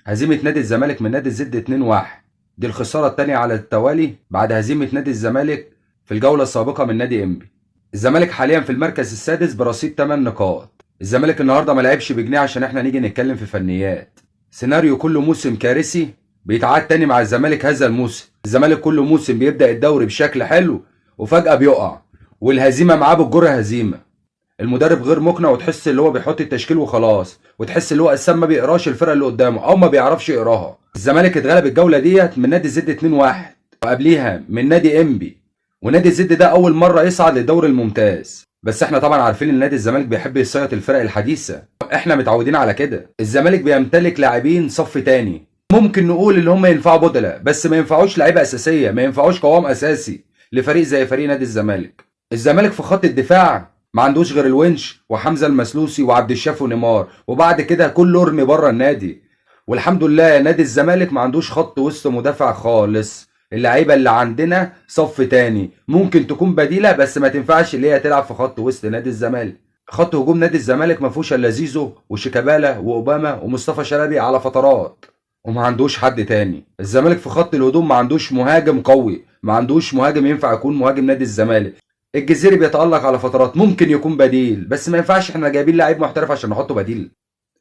هزيمة نادي الزمالك من نادي الزد 2-1، دي الخسارة الثانية على التوالي بعد هزيمة نادي الزمالك في الجولة السابقة من نادي إنبي. الزمالك حاليا في المركز السادس برصيد 8 نقاط. الزمالك النهارده ما لعبش بجنيه عشان احنا نيجي نتكلم في فنيات. سيناريو كل موسم كارثي بيتعاد تاني مع الزمالك هذا الموسم. الزمالك كل موسم بيبدأ الدوري بشكل حلو وفجأة بيقع، والهزيمة معاه بالجرة هزيمة. المدرب غير مقنع، وتحس اللي هو بيحط التشكيل وخلاص، وتحس اللي هو اساسا ما بيقراش الفرقة اللي قدامه او ما بيعرفش يقراها. الزمالك اتغلب الجولة ديت من نادي زد 2-1، وقبليها من نادي انبي. ونادي زد ده اول مرة يصعد للدوري الممتاز، بس احنا طبعا عارفين ان نادي الزمالك بيحب يصيط الفرق الحديثة، احنا متعودين على كده. الزمالك بيمتلك لاعبين صف تاني، ممكن نقول اللي هم ينفعوا بدلة، بس ما ينفعوش لعيبة اساسية، ما ينفعوش قوام اساسي لفريق زي فريق نادي الزمالك. الزمالك في خط الدفاع ما عندوش غير الونش وحمزة المسلوسي وعبد الشافي ونيمار، وبعد كده كله ارمي بره النادي. والحمد لله نادي الزمالك ما عندوش خط وسط مدافع خالص. اللعيبة اللي عندنا صف تاني، ممكن تكون بديله بس ما تنفعش اللي هي تلعب في خط وسط نادي الزمالك. خط هجوم نادي الزمالك ما فيهوش الا زيزو وشيكابالا واوباما ومصطفى شلبي على فترات، وما عندوش حد تاني. الزمالك في خط الهجوم ما عندوش مهاجم قوي، ما عندوش مهاجم ينفع يكون مهاجم نادي الزمالك. الجزيري بيتألق على فترات، ممكن يكون بديل، بس ما ينفعش احنا جايبين لعيب محترف عشان نحطه بديل.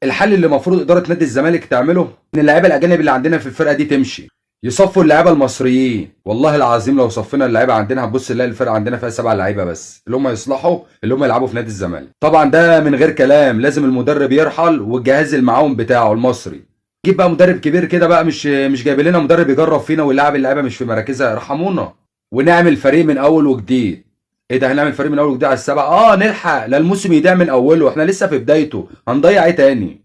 الحل اللي المفروض ادارة نادي الزمالك تعمله ان اللعيبة الاجانب اللي عندنا في الفرقة دي تمشي، يصفوا اللعيبة المصريين. والله العظيم لو صفينا اللعيبة عندنا هتبص نلاقي الفرقة عندنا فيها 7 لعيبة بس اللي هم يصلحوا، اللي هم يلعبوا في نادي الزمالك. طبعا ده من غير كلام، لازم المدرب يرحل والجهاز المعاون بتاعه المصري. جيب بقى مدرب كبير كده بقى، مش جايب لنا مدرب يجرب فينا ويلعب اللعيبة مش في مراكزها، ارحمونا. ونعمل فريق من اول وجديد. ايه ده، هنعمل فريق من اول وجديد على السبعة؟ نلحق، لا الموسم يضيع من اوله، احنا لسه في بدايته، هنضيع ايه تاني؟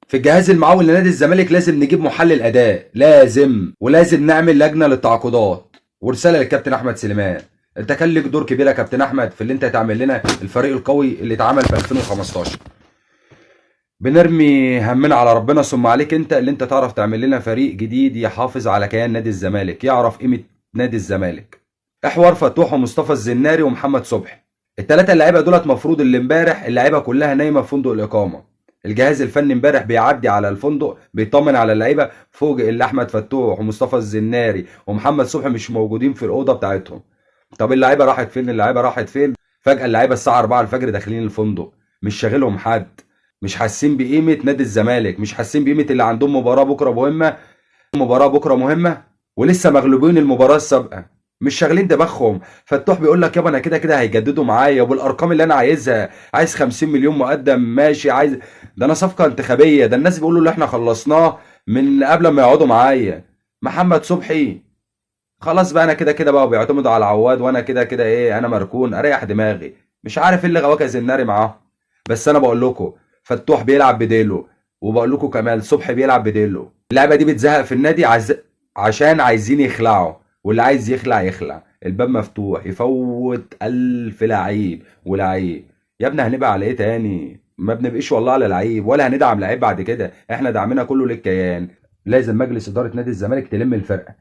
في الجهاز المعاون لنادي الزمالك لازم نجيب محلل اداء، لازم، ولازم نعمل لجنة للتعاقدات. ورسالة للكابتن احمد سليمان، انت كان لك دور كبير يا كابتن احمد في اللي انت تعمل لنا الفريق القوي اللي اتعمل في 2015. بنرمي همنا على ربنا ثم عليك انت، اللي انت تعرف تعمل لنا فريق جديد يحافظ على كيان نادي الزمالك، يعرف قيمة نادي الزمالك. احوار فتوح ومصطفى الزناري ومحمد صبحي، الثلاثة اللعيبة دولت مفروض اللي امبارح اللعيبة كلها نايمة في فندق الاقامة. الجهاز الفني امبارح بيعدي على الفندق بيطمن على اللعيبة، فوجئ اللي احمد فتوح ومصطفى الزناري ومحمد صبحي مش موجودين في الاوضة بتاعتهم. طب اللعيبة راحت فين؟ اللعيبة راحت فين؟ فجاة اللعيبة الساعة 4 الفجر داخلين الفندق، مش شاغلهم حد، مش حاسين بقيمة نادي الزمالك، مش حاسين بقيمة اللي عندهم مباراة بكره مهمة، مباراة بكره مهمة ولسه مغلوبين المباراة السابقة، مش شاغلين دماغهم. فتوح بيقول لك يابا انا كده كده هيجددوا معايا وبالارقام اللي انا عايزها، عايز 50 مليون مقدم ماشي، عايز ده انا صفقة انتخابية، ده الناس بيقولوا اللي احنا خلصناه من قبل ما يقعدوا معايا. محمد صبحي خلاص بقى انا كده كده بقى بيعتمدوا على العواد، وانا كده كده ايه، انا مركون اريح دماغي، مش عارف ايه اللي غواك زناري معاه. بس انا بقول لكم فتوح بيلعب بديله، وبقول لكم كمال صبحي بيلعب بديله. اللعبة دي بتزهق في النادي عشان عايزين يخلعوا، واللي عايز يخلع يخلع، الباب مفتوح، يفوت 1000 لعيب ولعيب. يا ابني هنبقى على ايه تاني؟ ما بنبقيش والله على لعيب، ولا هندعم لعيب بعد كده، احنا دعمنا كله للكيان. لازم مجلس ادارة نادي الزمالك تلم الفرقة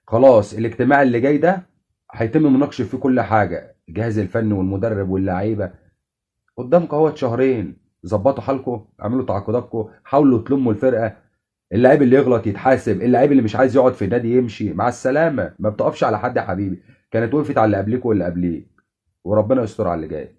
خلاص. الاجتماع اللي جاي ده هيتم مناقشة فيه كل حاجة، الجهاز الفني والمدرب واللعيبة. قدامكم اهوت شهرين، ظبطوا حالكم، اعملوا تعاقداتكم، حاولوا تلموا الفرقة. اللاعب اللي يغلط يتحاسب، اللاعب اللي مش عايز يقعد في النادي يمشي مع السلامة، ما بتقفش على حد يا حبيبي، كانت وقفت على اللي قبليك واللي قبليك، وربنا يستر على اللي جاي.